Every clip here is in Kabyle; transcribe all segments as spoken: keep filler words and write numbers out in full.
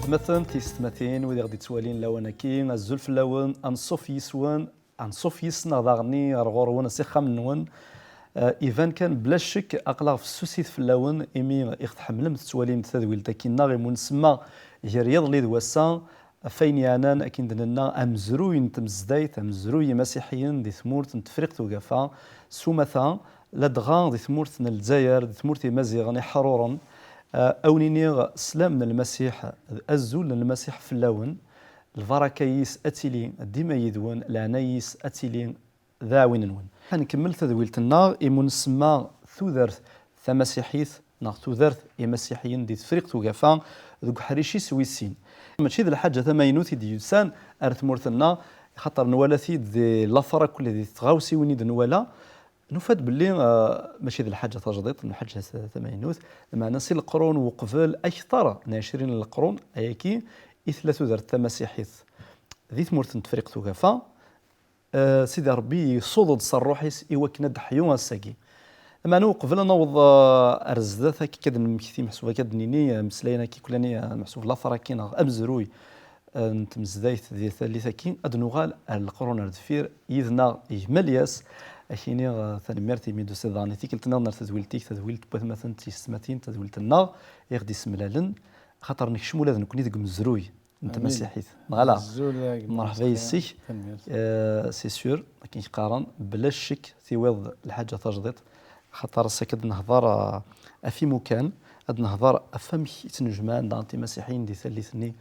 Atmaten, tisetmatin, wid i ɣ-d-ittwalin lawan-agi, azul fell-awen, anṣuf yis-wen, anṣuf yis-neɣ daɣen ar ɣur-wen, s ixxamen-nwen. Eh, iban kan, bla ccek, aql-aɣ fessusit fell-awen, imi i ɣ-tḥemmlem, tettwalim tadwilt-agi-nneɣ, imi ur nsemma gar yiḍelli d wass-a, ɣef wayen yeɛnan, akken d-nenna, amezruy n tmezdayt, amezruy n imasiḥiyen di tmurt n Tefriqt Ugafa, s umata, ladɣa di tmurt n Lezzayer, di tmurt n Imaziɣen iḥruren. Eh, a wen-iniɣ, sslam n Lmasiḥ, d azul n Lmasiḥ fell-awen, lbaraka-is ad tili dima yid-wen, leɛnaya-is ad tili d aɛwin-nwen. Ad nkemmel tadwilt-nneɣ, imi ur nsemma tudert tamasiḥit neɣ tudert imasiḥiyen di Tefriqt Ugafa deg uḥric-is wis sin. Mačči d lḥaǧa tamaynut i d-yusan ar tmurt-nneɣ, xaṭer nwala-t-id di later akk di tɣawsiwin i d-nwala, nufa-d belli, eh, mačči d lḥaǧa tajdiṭ, d lḥaǧa tamaynut, meɛna si leqrun uqbel akteṛ n ɛecrin n leqrun, ayagi i tella tudert tamasiḥit di tmurt n Tefriqt Ugafa. Eh, Sidi Ṛebbi yessuḍ-d s ṛṛuḥ-is i wakken ad d-ḥyu ass-agi. Meɛna uqbel ad naweḍ, eh, ar zdat, akka ad nemmekti, meḥsub akka ad d-nini, eh, ameslayen-agi kulani, eh, meḥsub later-agi neɣ amezruy, eh, n tmezdayt di tallit-agi, ad nuɣal ar leqrun ar deffir, yid-neɣ gma Lyas, ad k-iniɣ, eh, tanemmirt imi d-tusiḍ daɣen i tikkelt-nniḍen ar tedwilt-ik, tadwilt n watmaten d tisetmatin, tadwilt-nneɣ i ɣ-d-isemlalen, axaṭer nekcem ula d nekkni deg umezruy n tmasiḥit. Neɣ ala? Azul a gma Mṛeḥba Mezraq. Yis-k. Tanemmirt. Eh, c'est sûr, akken i k-qqaren, bla ccek tiwiḍ lḥaǧa tajdiṭ, xaṭer ass-agi ad nehḍer, eh, ɣef imukan, ad nehḍer ɣef wamek i ttnejmaɛen daɣen timasiḥiyin di tallit-nni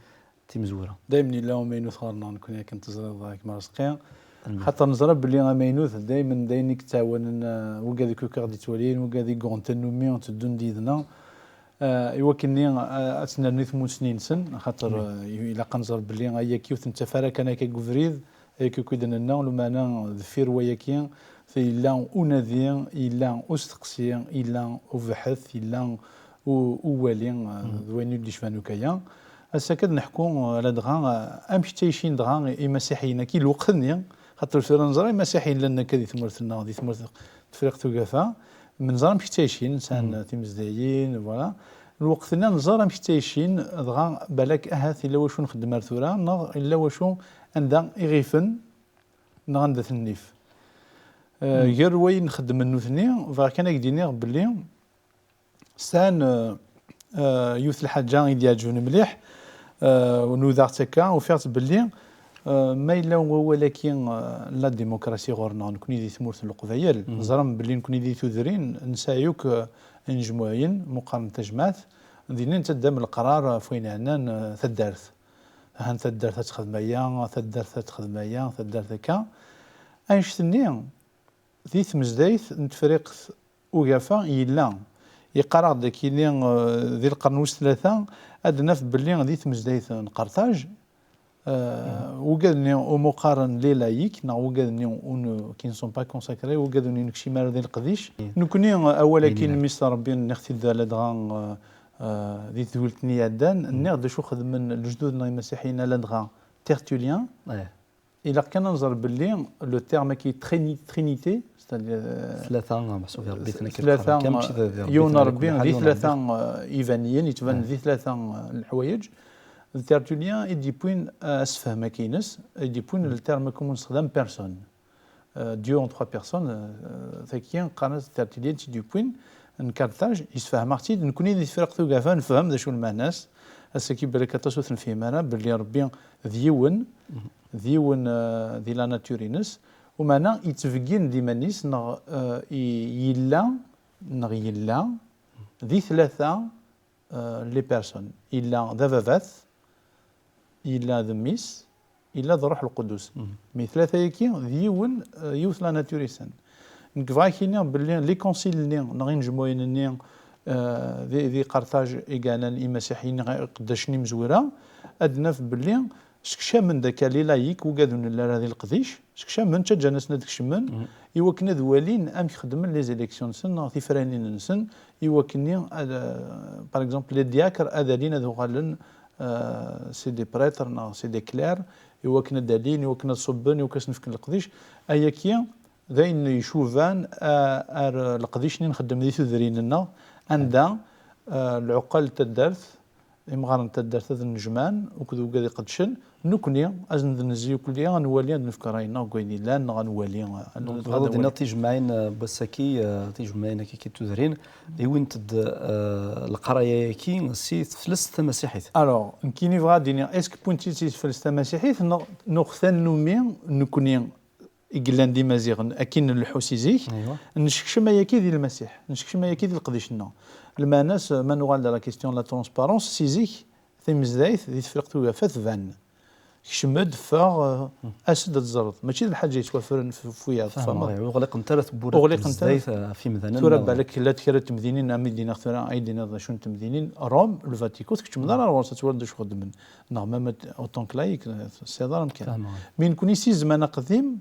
timezwura. Daymen yella umaynut ɣer-neɣ nekkni akken teẓriḍ a gma Rezqi. Tanemmirt. Xaṭer neẓra belli amaynut daymen d ayen i yettɛawanen, eh, wigad akk i ɣ-d-ittwalin, wigad i yuɣen tannumi tteddun-d yid-neɣ. Eh, i wakken-nni, eh, ad tennerni tmussni-nsen, axaṭer, eh, ilaq ad nẓer belli ayagi ur ten-ttaf ara kan akka deg ubrid, ayagi akk i d-nenna, lumeɛna deffir wayagi, yella unadi, yella usteqsi, yella ubḥet, yella u-, uwali, eh, d wayen i d-yecban akk aya. Ass-a akka ad neḥku, eh, ladɣa, eh, amek ttɛicin dɣa imasiḥiyen-agi lweqt-nni, xaṭer tura neẓra imasiḥiyen llan akka di tmurt-nneɣ, di tmurt Tefriqt Ugafa, menẓer amek ttɛicin, sɛan timezdayin, voilà. Lweqt-nni nẓer amek ttɛicin, dɣa balak ahat yella wacu nxeddem ar tura, neɣ yella wacu anda i ɣ-ifen, neɣ anda t-nnif. Eh, gar wayen xeddmen nutni, bɣiɣ kan ad k-d-iniɣ belli sɛan, eh, eh, yiwet lḥaǧa i d-iɛeǧben mliḥ, eh, nudaɣ-tt akka, ufiɣ-tt belli, eh, ma yella wawal-agi, eh, la démocratie ɣur-neɣ, nekkni di tmurt n Leqbayel, neẓra belli nekkni di tudrin, nesɛa yakk, eh, inejmuɛyen, muqaren tajmaɛt, dinna nettaddam leqrar ɣef wayen yeɛnan, eh, taddart. Ahan taddart ad texdem aya, taddart ad texdem aya, taddart akka. Annect-nni, di tmezdayt n Tefriqt Ugafa yella. Yeqqar-aɣ-d akini, eh, di lqern wis tlata, ad naf belli di tmezdayt n Qerṭaj, eh, wigad-nni umi qqaren les laïcs, neɣ wigad-nni unu, qui ne sont pas consacrés, wigad ur nekcim ara di leqdic. Nekkni, eh, awal-agi n mmi-s n Ṛebbi, nniɣ-t-id ladɣa, eh, eh, di tedwilt-nni iɛeddan, nniɣ-d acu xedmen lejdud-nneɣ imasiḥiyen ladɣa Tertullien. Ilaq kan ad nẓer belli le terme-agi trini-, trinité, c'est-à-dire, euh, tlata, meḥsub i Ṛebbi-ten akken tlata, qqaren, kan mačči d, d Ṛebbi-ten, yiwen Ṛebbi, di tlata, euh, ibaniyen, yettban di tlata, euh, leḥwayeǧ. D Tertullien i d-yewwin, euh, asefhem-agi-ines, i d-yewwin le terme-agi umi nessexdam personne. Euh, Dieu en trois personnes, euh, tagi qqaren-as Tertullien i d-yewwin, n Karṭaj, yessefhem-aɣ-tt-id, nekkni di Tefriqt Ugafa nefhem d acu lmeɛna-s. Ass-agi balak aṭas ur t-nefhim ara, belli Ṛebbi d yiwen, d yiwen, eh, di la nature-ines, umeɛna yettbeggin-d iman-is, neɣ, eh, i-, yella, neɣ yella di tlata, eh, les personnes. Yella d ababat, yella d mmi-s, yella d Ṛṛuḥ Lqudus. Mi tlata-yagi d yiwen, eh, yiwet la nature-isen. Nekk bɣiɣ ad k-iniɣ belli les conciles-nni neɣ inejmuɛen-nni, eh, di, di Qerṭaj i yeɛnan imasiḥiyen neɣ iqeddacen imezwura, ad naf belli sekcamen-d akka les laïcs, wigad ur nelli ara di leqdic, sekcamen, ttaǧǧan-asen ad kecmen, i wakken ad walin amek xeddmen les élections-nsen neɣ tifranin-nsen, i wakken-nni ad, eh, par exemple, les diacres ad alin ad uɣalen, eh, c'est des prêtres neɣ c'est des clercs, i wakken ad d-alin, i wakken ad ṣubben, i wakken ad sen-fken leqdic. Ayagi d ayen icuban, eh, ar leqdic-nni nxeddem di tudrin-nneɣ, anda, eh, lɛuqqal n taddart, imɣaren n taddart ad nnejmaɛen akked wigad iqeddcen, nekkni ad nezzi ukelli ad nwali, ad nefk ṛṛay-nneɣ deg wayen yellan, neɣ ad nwali, ad Donc nefk tebɣiḍ ad d-tiniḍ ad tijemmaɛin n wass-agi, eh, tijemmaɛin akka i tudrin, iwint-d eh, leqraya-agi si teflest tamasiḥit. Alors, nekkini bɣiɣ ad d-iniɣ, est-ce que wwint-tt si teflest tamasiḥit, neɣ neɣ tannumi nekkni i yellan d imaziɣen akin nleḥḥu si zik, Aywa. Nsekcem ayaki di Lmasiḥ, nsekcem ayaki di leqdic-nneɣ. Lmeɛna-s, ma nuɣal d la question de la transparence, si zik, timezdayt di Tefriqt Ugafa tban. Kcem-d, ffeɣ, eh, as-d ad teẓreḍ. Mačči d lḥaǧa yettwafren f f wiyaḍ, Fehmeɣ, tfehmeḍ? ur ɣliqent ara tewwura Ur ɣliqent ara. tmezdayt ɣef yimdanen. Tura nniḍen. Balak llant kra n temdinin, am i d-iniɣ tura, ay d-iniḍ d acu n temdinin, Rome, le Vatican, tkeččmeḍ ara ɣur-s ad twaliḍ d acu xeddmen. Neɣ même autant que laïque, tesɛiḍ ara amkan. Fehmeɣ. Mi nekkni si zzman aqdim,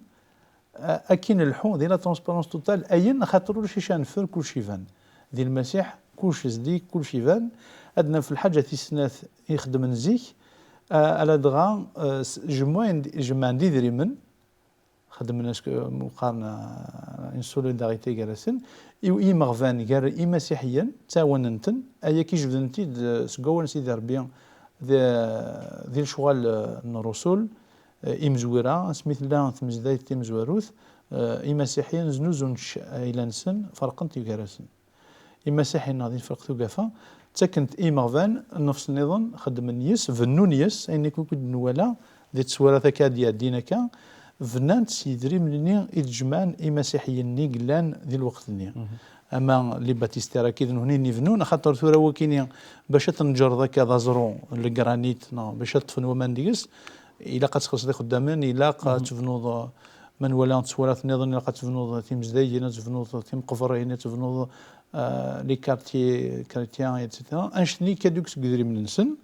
a- akin nleḥḥu di la transparence totale, ayen axaṭer ulac acu neffer, kullec iban. Di Lmasiḥ, kullec zeddig, kullec iban. Ad naf lḥaǧa tis snat i xeddmen zik, a- ala dɣa, eh, s- jemɛen-d jemɛen-d idrimen, xedmen as-, qqaren, eh, une solidarité gar-asen, i i imeɣban gar imasiḥiyen, ttɛawanen-ten, ayaki jebden-t-id, eh, seg wawal n Sidi Ṛebbi di di lecɣal, eh, n ṛṛusul, eh, imezwura, asmi tella tmezdayt timezwarut, eh, imasiḥiyen znuzun cc ayla-nsen, ferqen-t gar-asen. Imasiḥiyen-nneɣ di Tefriqt Ugafa, ttaken-t i imeɣban, nnefs nniḍen xeddmen yes, bennun yes, ayen akk i d-nwala di teswiɛt akka ad d-iɛeddin akka, bnan-t s yedrimen-nni i d-jemɛen imasiḥiyen-nni yellan di lweqt-nni. Ama les baptistères-agi d nuhni i bnun, axaṭer tura wakini bac ad tneǧreḍ akka d aẓru n legranit, neɣ bac ad ṭṭfen waman deg-s, ilaq ad txellṣeḍ ixeddamen, ilaq ad tebnuḍ, eh, ma nwala d teswiɛt nniḍen, ilaq ad tebnuḍ timezdayin, ad tebnuḍ timeqbrin, ad tebnuḍ, eh, les quartiers chrétiens, et cetera. Annect-nni caduc seg idrimen-nsen.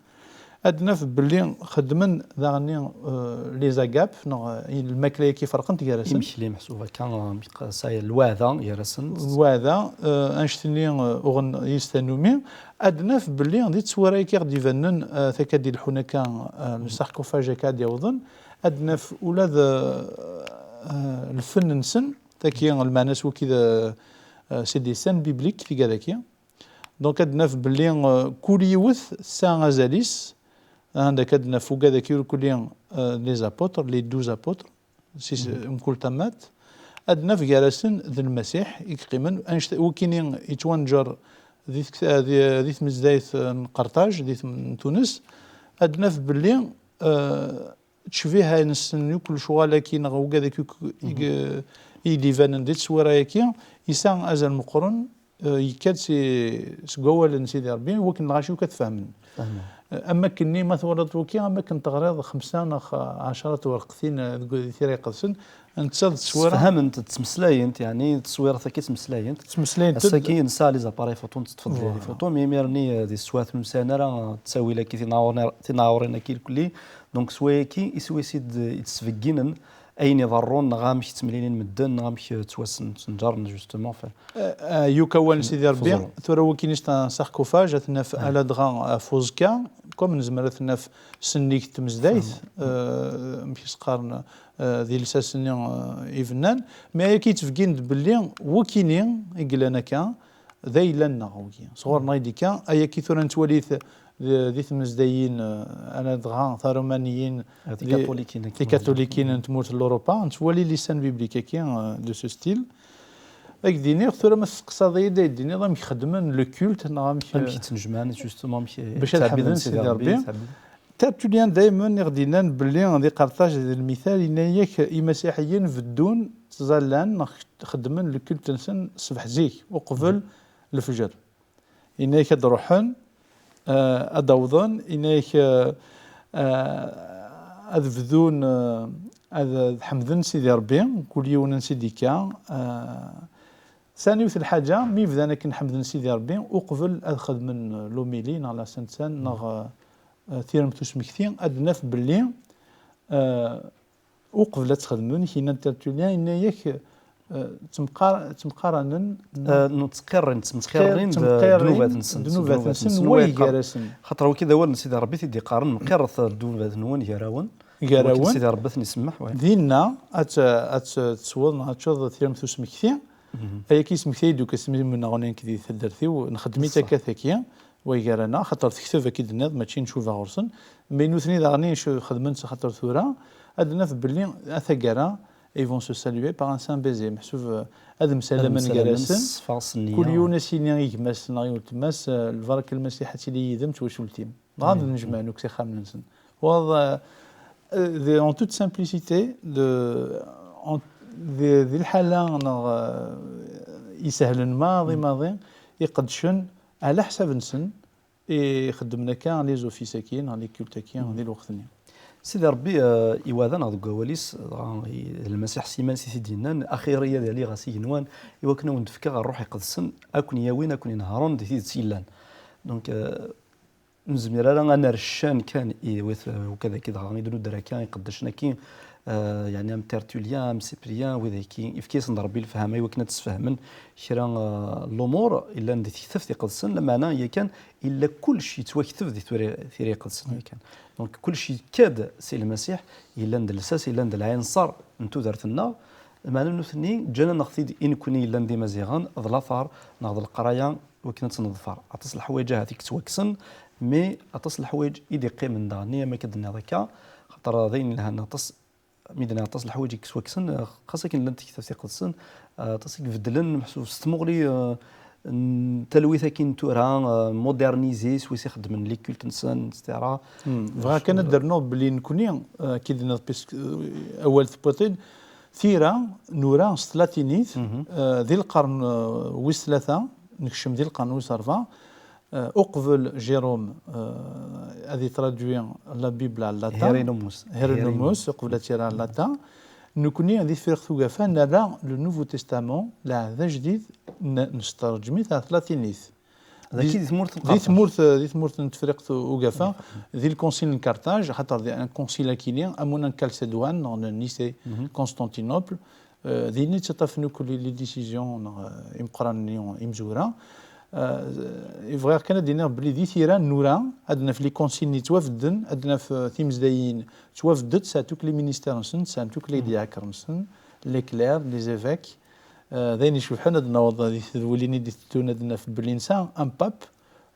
Ad naf belli xeddmen daɣen, eh, les agapes, neɣ, eh, lmakla-agi ferqent gar-asen. Imekli meḥsub akka, eh, ça y est, lweɛda gar-asen. Lweɛda, eh, annect-nni, eh, uɣen yis tannumi. Ad naf belli di teswiɛt-agi i ɣ-d-ibanen, eh, takka d-ileḥḥun akka, eh, le sarcophage akka ad d-yawḍen. Ad naf ula d, eh, lfen-nsen, taki lmeɛna-s waki d, eh, c'est des scènes bibliques, tigad-agi. Donc ad naf belli, eh, kul yiwet tesɛa azal-is. Anda akka ad naf ugad-agi ur kulli, eh, les apôtres, les douze apôtres, si s- mkul tamat. Ad naf gar-asen d Lmasiḥ i yeqqimen, annect-, wakini yettwanǧer di tek-, di, di tmezdayt n Qerṭaj, di tm-, n Tunes. Ad naf belli, eh, ttecbiha-nsen yakk lecɣal-agi neɣ ugad-agi yakk i, i d-ibanen di teswiɛt-agi, yesɛa azal meqqren, eh, yekka-d si, seg wawal n Sidi Ṛebbi, wakken lɣaci akk ad t-fehmen. Eh, am wakken-nni ma twalaḍ waki, am wakken teɣriḍ xemsa neɣ ɛecra twerqtin, eh, deg, di Tira Iqedsen, netta d teswiɛt. Sfehment-d, ttmeslayent, yeɛni teswiɛt-agi ttmeslayent. Ttmeslayent-d. Ass-agi nesɛa les appareils photo, nettṭṭef-d Voilà. les photos, mais imir-nni, eh, di teswiɛt n ussan ara ttawil-agi tinaɛurin-, tinaɛurin-agi irkelli. Donc s wayagi, iswi-s i d-, i d-sbegginen ayen iḍerrun, neɣ amek ttemlilin medden, neɣ amek, eh, ttwasenǧaren, justement, f- Eh, eh, yakk awal n Sidi Ṛebbi, Teẓru. Tura wakini c'est un sarcophage, ad t-naf ala dɣa, eh, f uẓekka, comme nezmer ad t-naf sennig tmezdayt, eh, amek i s-qqaren, eh, di lsas-nni, eh, ibennan, mais ayaki yettbeggin-d belli wakini i yellan akka, d ayla-nneɣ wagi. Sɣur-neɣ i d-ikka, ayaki tura nettwali-t di, di tmezdayin, eh, ala dɣa tarumaniyin, di- Tikatulikin-agi. Tikatulikin n tmurt n Lurupa, nettwali les scènes bibliques-agi, eh, de ce style. Ad k-d-iniɣ, tura ma testeqsaḍ-iyi-d, ad d-iniḍ amek xeddmen le culte, neɣ amek, Amek eh, i ttnejmaɛen, justement, amek i bac ad ttɛebbiden ḥemden Sidi Sidi Ṛebbi, Ṛebbi. ttɛebbiden. Tertullien daymen i ɣ-d-yennan belli di Qerṭaj d lmital, yenna-yak imasiḥiyen beddun ttẓallan neɣ xeddmen le culte-nsen ṣṣbeḥ zik, uqbel lefjer. Yenna-yak ad d-ruḥen, eh, ad d-awḍen, yenna-yak, eh, eh, ad bdun, eh, ad, ad ḥemden Sidi Ṛebbi, kul yiwen ansi d-ikka. Eh, sɛan yiwet lḥaǧa, mi bdan akken ḥemden Sidi Ṛebbi, uqbel ad xedmen l'homélie neɣ la Sainte Cène, neɣ, eh, eh, tiremt usmekti, ad naf belli, eh, uqbel ad txedmen, kina n Tertullien, yenna-yak, eh, ttemqar-, ttemqaranen. Eh, ttqirrin, ttqirrin d-, ddnubat-nsen, ddnubat-nsen, way gar-asen. Xaṭer wagi d awal n Sidi Ṛebbi i t-id-iqqaren, mqiret ddnubat-nwen gar-awen. Gar-awen. Sidi Ṛebbi ad ten-isemmeḥ, way. Dinna, ad t-, ad t-, tesweḍ neɣ ad teččeḍ tiremt usmekti. Ayaki yesmektay-d ukas mi mennaɣ nekk di taddart-iw, nxeddem-itt akka taki. way gar-aneɣ, xaṭer tekteb, akka i d-tenniḍ, mačči ncuba ɣur-sen. Mais nutni daɣen i xedmen-tt, xaṭer tura ad naf belli a taggara, ils vont se saluer par un saint baiser. Meḥsub, eh, ad msalamen gar-asen. Kul yiwen ad s-yini i gma-s neɣ i weltma-s, eh, lbaraka n Lmasiḥ ad tili yid-m d twacult-im. Dɣa ad nnejmaɛen akk s ixxamen-nsen. Waḍ, eh, eh, de, en toute simplicité, de, en, de, di lḥala neɣ, eh, isehlen maḍi maḍi, iqeddcen ɛla ḥsab-nsen, i xeddmen akka les offices-agi neɣ les cultes-agi di lweqt-nni. Sidi Ṛebbi, eh, iwada-neɣ deg wawal-is, dɣa i, d Lmasiḥ s yiman-is i t-id-yennan, axir-iyi ad aliɣ ɣas igenwan, i wakken ad wen-d-fkeɣ Ṛṛuḥ Iqedsen, ad ken-yawin, ad ken-inehṛen di tidet yellan. Donc, eh, ur nezmir ara ad nerr ccan kan i wid, eh, ukad-agi dɣa i d-nudder akka, iqeddacen-agi, eh, yeɛni am Tertullien, am Cyprien, wid-agi, yefka-yasen-d Ṛebbi lefhama i wakken ad d-sfehmen kra, eh, n lumuṛ yellan di tektabt iqedsen, lameɛna yakan illa kullec yettwakteb di tura, tira iqedsen yakan. Donc kullec yekka-d si Lmasiḥ, yellan d lsas, yellan d lɛinṣer n tudert-nneɣ, lameɛna nutni ǧǧan-aneɣ-t-id i nekni yellan d Imaziɣen, d later neɣ d leqraya i wakken ad tt-neḍfer. Aṭas n leḥwayeǧ ahat i yettwakksen, mais aṭas n leḥwayeǧ i d-iqqimen daɣen, am akka d-tenniḍ akka, xaṭer d ayen yelhan aṭas, mi d-nniɣ aṭas n leḥwayeǧ i yettwakksen, eh, xas akken llant tektabt iqedsen, eh, aṭas i ibeddlen, meḥsub s tmuɣli, eh, n talwit akkin tura, eh, modernisé, s wis ixeddmen les cultes-nsen, et cetera. Hmm. Bɣiɣ kan ad d-rnuɣ belli nekni, eh, akka i d-tenniḍ, puisque, eh, awal tewwiḍ-t-id, tira nura s tlatinit, eh, di lqern, eh, wis tlata, nekcem di lqern wis ṛebɛa, eh, uqbel Jérôme, eh, ad itraduit la Bible ɣer latin. Hieronymus. Hieronymus, uqbel ad tt-yerr ɣer latin. Nekni di Tefriqt Ugafa nerra le Nouveau Testament, Lɛehd Ajdid, n-, nesṭerǧem-it ɣer tlatinit. Dagi di tmurt n di Carthage. Tmurt, di tmurt n Tefriqt Ugafa, di lkunsil n Carthage, xaṭer di, un concile akini, am win n Chalcédoine, neɣ n Nicée, Constantinople, eh, din i ttaṭṭafen akk les, les décisions, neɣ, eh, imeqqranen-nni, imezwura. Eh, bɣiɣ kan ad d-iniɣ belli di tira nura, ad naf les conciles-nni ttwabedden, ad naf, eh, timezdayin ttwabeddet, sɛant akk les ministères-nsen, sɛant akk les diacres-nsen, les clercs, les évêques. Eh, d ayen icebḥen ad naweḍ di tedwilin i d-itettun ad naf belli nesɛa un pape,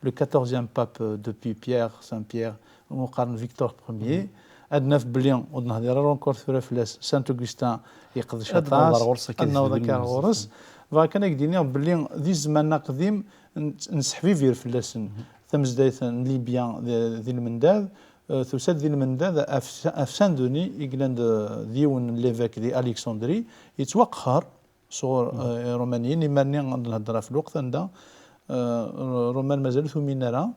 le quatorzième pape, euh, depuis Pierre, Saint Pierre, umi qqaren Victor Premier. Ad naf belli ur d-nehdir ara encore tura fell-as, Saint Augustin yeqdec aṭas. Ad naweḍ akka ɣur-s. Bɣiɣ kan ad ak-d-iniɣ belli di zzman aqdim n-, nesseḥbibir fell-asen. Tamezdayt n Libya di, di lmendad, eh, tusa-d di lmendad af, af Saint-Denis, i yellan d, d yiwen n l'évêque di Alexandrie, yettwaqher sɣur, eh, Irumaniyen. Imarni ad nhedder ɣef lweqt anda, eh, Ruman mazal ur tumin ara.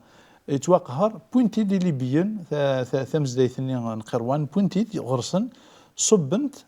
Yettwaqher, wwin-t-id Ilibiyen, ta-, ta-, tamezdayt-nni n Qirwan, wwin-t-id ɣer-sen, ṣubben-t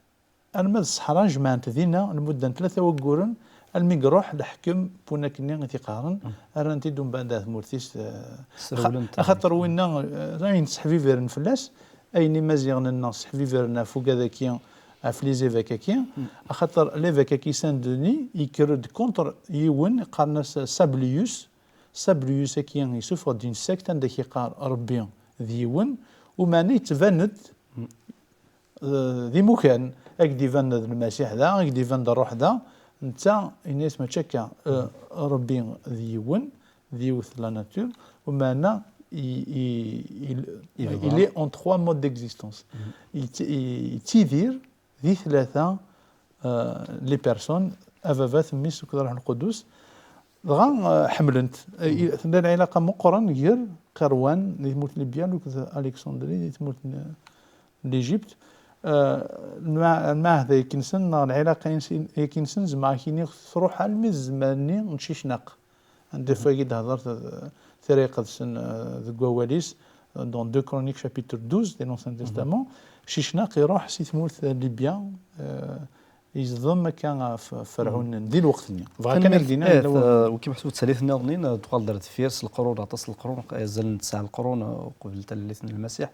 arma d ṣṣeḥra, jemɛen-t dinna lmudda n tlata wagguren, almi iruḥ leḥkem n wunak-nni i t-iqehren, rran-t-id umbeɛd ar tmurt-is, eh, axaṭer winna, eh, d ayen sseḥbibiren fell-as, ayen Imaziɣen-nneɣ sseḥbibiren ɣef ugad-agi, ɣef les évêques-agi, axaṭer l'évêque-agi Saint-Denis yekker-d contre yiwen, qqaren-as Sablius. Sablius-agi yessufeɣ-d une secte anda k-yeqqar Rebbi d yiwen, umeɛna yettban-d, eh, d imukan, ad k-d-iban d Lmasiḥ da, ad k-d-iban d Ṛṛuḥ da, netta yenna-yas mačči akka, eh, Rebbi d yiwen, d yiwet la nature, umeɛna i, i, il, il est en trois modes d'existence. Yetti-, yettidir di tlata, eh, les personnes, ababat, mmi-s akked Ṛṛuḥ Lqudus, dɣa, eh, ḥemmlen-t. Eh, tella lɛilaqa meqqren gar Qirwan di tmurt n Libya akked Alexandrie di tmurt n, n l'Égypte. Eh, lma-, lmeɛhed ayaki-nsen neɣ lɛilaqa-ins-, ayaki-nsen, zemreɣ ad k-iniɣ, truḥ almi d zzman-nni n Cicnaq. Anda f-, agi d-hder t-, tira iqedsen, eh, deg wawal-is, eh, dans deux Chroniques chapitre douze de l'Ancien Testament, Cicnaq iruḥ si tmurt n Libya, eh, yezḍem akka ɣef Ferɛun di lweqt-nni. Bɣa kan ad d-iniɣ, eh, wiki meḥsub d tallit nniḍen, eh, tuɣal-d ar deffir s leqrun, aṭas n leqrun, azal n tesɛa leqrun, eh, uqbel tallit n Lmasiḥ,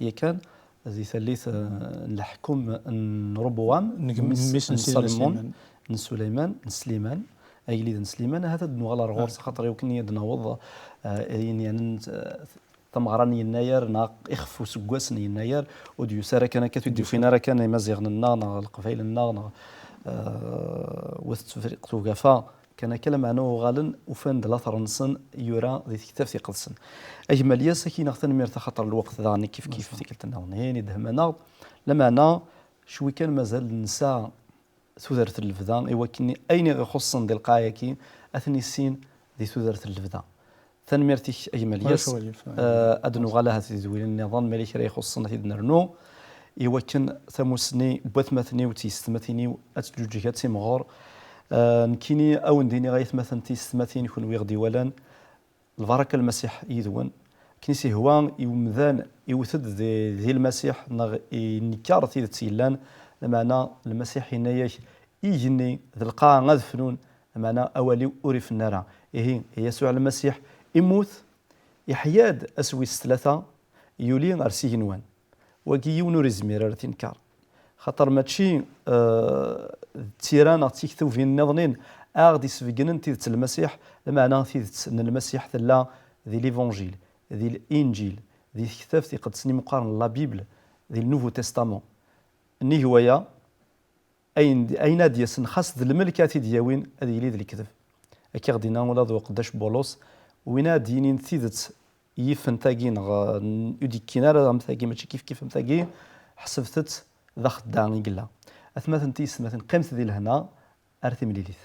yakan, di tallit, eh, n leḥkem n Ṛubwam, n gm-, mmi-s n Sidi Salmun, Sliman. N Suleyman, n Sliman, agellid n Sliman, ahat ad nuɣal ar ɣur-s, axaṭer i wakken i ad naweḍ, eh, ayen yeɛnan, eh, tameɣra n Yennayer, neɣ ixef useggas n Yennayer, ur d-yusi ara kan akka, ur d-yufin ara kan Imaziɣen-nneɣ, neɣ Leqbayel-nneɣ, neɣ, eh, wat Tefriqt Ugafa, Kan akka, lameɛna uɣalen ufan-d later-nsen yura di tektabt iqedsen. A gma Lyas, ad k-iniɣ tanemmirt axaṭer lweqt daɣen i kif kif tikkelt-nniḍen i d-hman-aɣ-d. Lameɛna cwi kan mazal nesɛa tudert n lebda, i wakken ayen i ixuṣṣen di lqaɛa-agi ad t-nissin di tudert n lebda. Tanemmirt-ik a gma Lyas. Eh, ad nuɣal ahat di tedwilin nniḍen, ma yella kra ixuṣṣen ad t-id-nernu, i wakken tamussni n watmaten-iw d tyessetmatin-iw ad teǧǧuǧǧeg, ad timɣur. Eh, nekkini ad wen-d-iniɣ ay atmaten d tyessetmatin, kunwi i ɣ-d-iwalan, lbaraka n Lmasiḥ yid-wen. Akken i s-ihwa i umdan iwet-d di, di Lmasiḥ neɣ inekkeṛ tidet yellan, lameɛna Lmasiḥ yenna-yak, igenni d lqaɛa ad fnun, lameɛna awal-iw ur ifennu ara. Ihi, Yasuɛ Lmasiḥ immut, iḥya-d ass wis tlata, yuli ar s igenwan. Wagi yiwen ur izmir ara ad t-inker. Xaṭer mačči, eh, d tira neɣ d tiktubin nniḍnin ara ɣ-d-isbeggnen tidet n Lmasiḥ, lameɛna tidet n Lmasiḥ tella di l'Évangile, di l'Inǧil, di tektabt iqedsen imeqqaren n la Bible, di le Nouveau Testament. Nnig waya, ayen, ayen ad d-yasen xas d lmelk ad t-id-yawin ad yili d lekdeb. Akka i ɣ-d-yenna ula d uqeddac Bulus, win ad d-yinin tidet yifen tagi neɣ, eh, ur d-ikkin ara am tagi, mačči kif kif am tagi, ḥesbet-tt d axeddaɛ i yella. Atmaten tiyessetmatin, qqimet di lehna, ar timlilit.